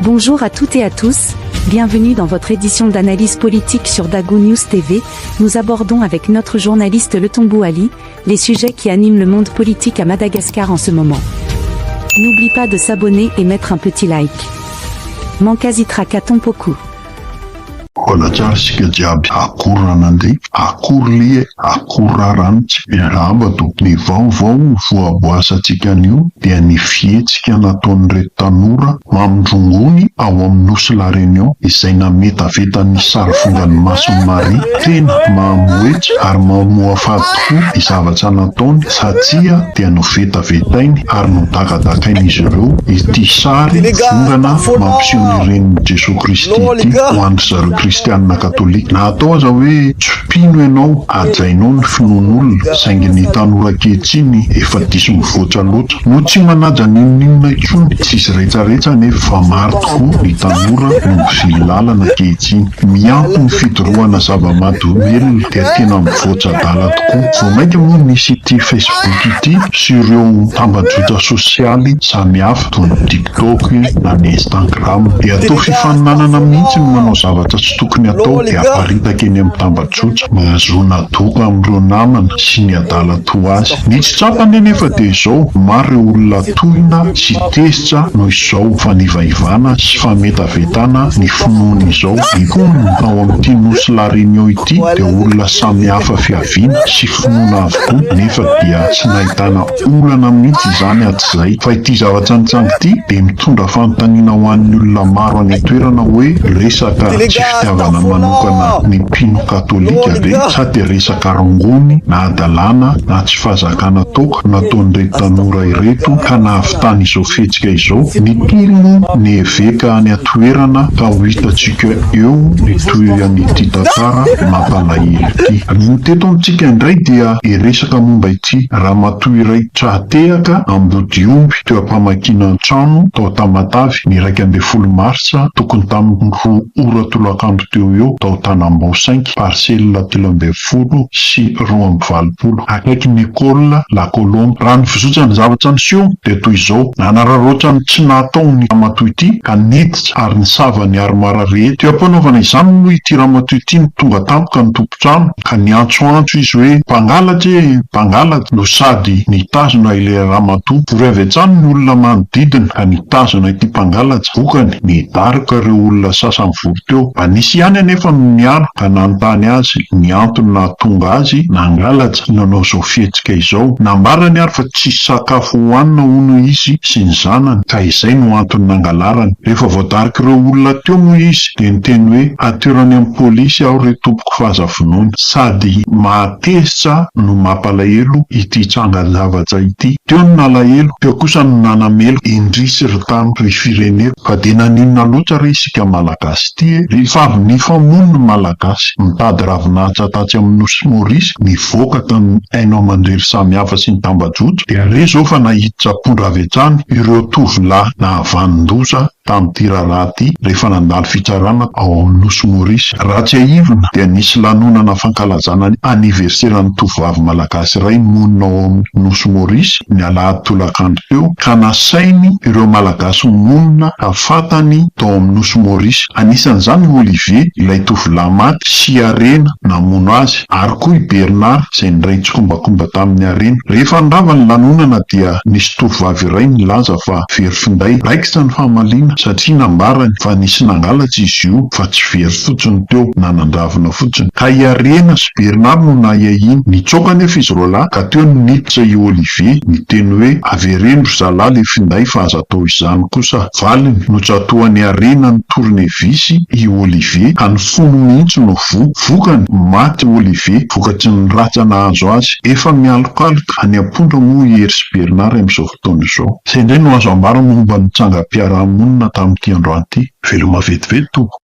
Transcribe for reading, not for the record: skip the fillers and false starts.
Bonjour à toutes et à tous, bienvenue dans votre édition d'analyse politique sur Dagou News TV. Nous abordons avec notre journaliste Letombo Ali, les sujets qui animent le monde politique à Madagascar en ce moment. N'oublie pas de s'abonner et mettre un petit like. Mankasitraka tompoko. Mbola tsara isika jiaby, akory nandeha, akory lie, akory raranitsy, miarahaba tompoko. Ny vaovao voaboasantsika anio dia ny fihetsika nataon'ireto tanora mamindrongony ao amin'ny nosy La Réunion izay nametaveta ny sarivongan'i Masin'i Maria. Tena mamohetsy ary mamoafady tokoa ny zavatra nataony satria dia novetavetainy ary nodakadakain'izy ireo ity sary vongana mampiseho ny renin'i Jesoa Kristy ity ho an-dry zareo kristianina katolika. Na atao aza hoe tsy mpino ianao, hajainao ny finoan'olona, saingy ny tanora ankehitriny efa diso mivoatra loatra no tsy manaja n'inon'inona intsony. Tsisy retsaretsa anefa fa maro tokoa ny tanora no mivily lalana ankehitriny. Miampy ny fidorohana zava-mahadomelina dia tena mivoatra adala tokoa. Vao mainka moa nisy ity Facebook ity sy ireo tambajotra sosialy samihafa toy ny TikTok na ny Instagram dia atao fifaninanana mihitsy ny manao zavatra tsy tokony atao dia aparitaka eny amin'ny tambajotra mba hahazoana doka amin'ireo namana sy ny adala toa azy. Ny tsy tsapany anefa dia izao, maro ireo olona tohina sy tezitra noho izao fanivaivana sy fametavetana ny finoany izao. Ny mponina ao amin'ity nosy La Réunion ity dia olona samihafa fiaviana sy finoana avokoa nefa dia tsy nahitana olana mihitsy izany hatrizay. Fa ity zavatra nitranga ity dia mitondra fanontaniana ho an'ny olona maro any an-toerana hoe resaka tsy fitiavana manokana ny mpino katolika ve sa dia resaka rongony na hadalana na tsy fahazakana toaka no nataon'ireto tanora ireto ka nahavitany izao fihetsika izao? Nitory moa ny eveka any an-toerana ka ho hitantsika eo ny tohian'ity tantara mampalahelo ity. Ny teto amintsika indray dia hiresaka momba ity ramatoa iray tra-tehaka ambodiomby teo am-pamakiana an-trano tao Tamatave ny 11 martsa tokony tamin'ny 2 ora tolakandro teo ho eo tao Tanambao cinq, parcelle 183, akaikin'ny Ecole La Colombe. Raha ny fizotran'ny zavatra niseho dia toy izao, nanararaotra ny tsy nahatao ny ramatoa ity ka niditra ary nisava ny armoire rehetra. Teo am-panaovana izany moa ity ramatoa ity no tonga tampoka ny tompon-trano ka niantsoantso izy hoe mpangalatra e! mpangalatra! no sady nitazona ilay ramatoa. Vory avy hatrany ny olona manodidina ka nitazona ity mpangalatra. Vokany, nidaroka ireo olona sasany vory teo. Mba nisy ihany anefa no niaro ka nanontany azy ny antony nahatonga azy nangalatra sy nanao izao fihetsika izao. Nambarany ary fa tsisy sakafo hohanina hono izy sy ny zanany ka izay no antony nangalarany. Rehefa voadarik'ireo olona teo moa izy dia niteny hoe atero any amin'ny polisy aho re tompoko fa aza vonoina. Sady mahatezitra no mampalahelo ity trangan-javatra ity. Teo no nalahelo, teo kosa no nanameloka. Indrisy ry tany, ry fireneko, fa dia naninona loatra re isika Malagasy ity e? Rehefa avy nifamono ny Malagasy, mitady ravinahitra tatsy amin'ny Nosy Maurice, nivoaka tamin'ny haino aman-jery samihafa sy ny tambajotra, dia re izao fa nahiditra am-pondra avy hatrany ireo tovolahy nahavanon-doza tamin'ity raharaha ity rehefa nandalo fitsarana ao amin'ny Nosy Maurice. Raha tsiahivina dia nisy lanonana fankalazana ny aniverseran'ny tovovavy malagasy iray monina ao amin'ny Nosy Maurice ny alahady tolakandro teo ka nasainy ireo Malagasy monina ka fantany tao amin'ny Nosy Maurice. Anisan'izany i Olivier, ilay tovolahy maty, sy Harena namono azy. Ary koa i Bernard izay niray tsikombakomba tamin'i Harena. Rehefa nirava ny lanonana dia nisy tovovavy iray nilaza fa very finday. Raikitra ny famaliana satria nambarany fa nisy nangalatra izy io fa tsy very fotsiny teo na nandravona fotsiny. Ka i Harena sy Bernard no nahiahiana. Nitsoaka anefa izy roalahy ka teo no niditra i Olivier niteny hoe avereno ry zalahy le finday fa aza atao izany kosa. Valiny, Notsatohan'i Harena ny tournevis i Olivier ka ny fony mihitsy no voa. Vokany, maty i Olivier vokatry ny ratra nahazo azy. Efa mialokaloka any am-pondra moa i Hery sy Bernard amin'izao fotoana izao. Izay indray no azo ambara momba ny trangam-piarahamonina tamin'ity androany ity. Veloma vetivety tompoko.